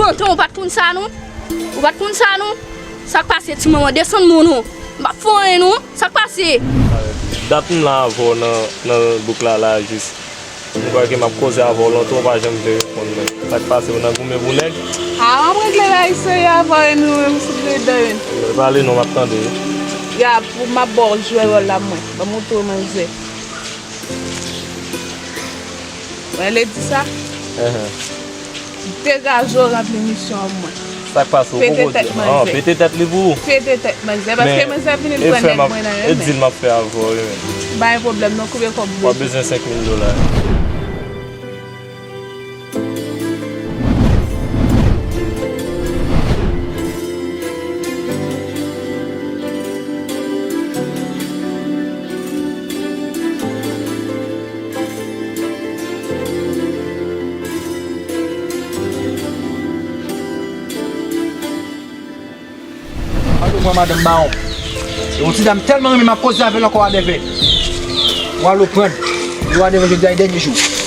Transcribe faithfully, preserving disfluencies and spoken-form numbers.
Tonton, ou pa t konn sa, non? Ou pa t konn sa, non? Sa k pase, ti manman? Desann, non, non. M p ap fè anyen, non. Sa k pase? Dat m la avè w nan, nan bouk la, la, jis. M kwè ke m ap koze avè w lontan, ou pa janm vle reponn mwen. Sa k pase, ou nan goumen pou nèg? A, m ap regle bagay serye avè w, nou menm, sou dedan. Pale non, m ap tande. Ya, pou m ap ba w jwe wòl la, mwen. Ban m montre w manzè. Mwen le di sa. Degaje w, ranpli misyon an mwen. Sa k pase? Ou poko di? Pete tèt manzè. Pete tèt li pou ou? Pete tèt manzè, paske manzè vini pran nèg mwen nan renmen. E di l m ap fè avè w, wi, men. Pa gen pwoblèm non, konbyen kòb ou bezwen? W ap bezwen senk mil dola. Al pran madanm Bawon. E yon ti dam tèlman renmen, m ap koze avè l ankò, Adèvè. Ou al pran l. Ou Adèvè, jodi a e dènye jou.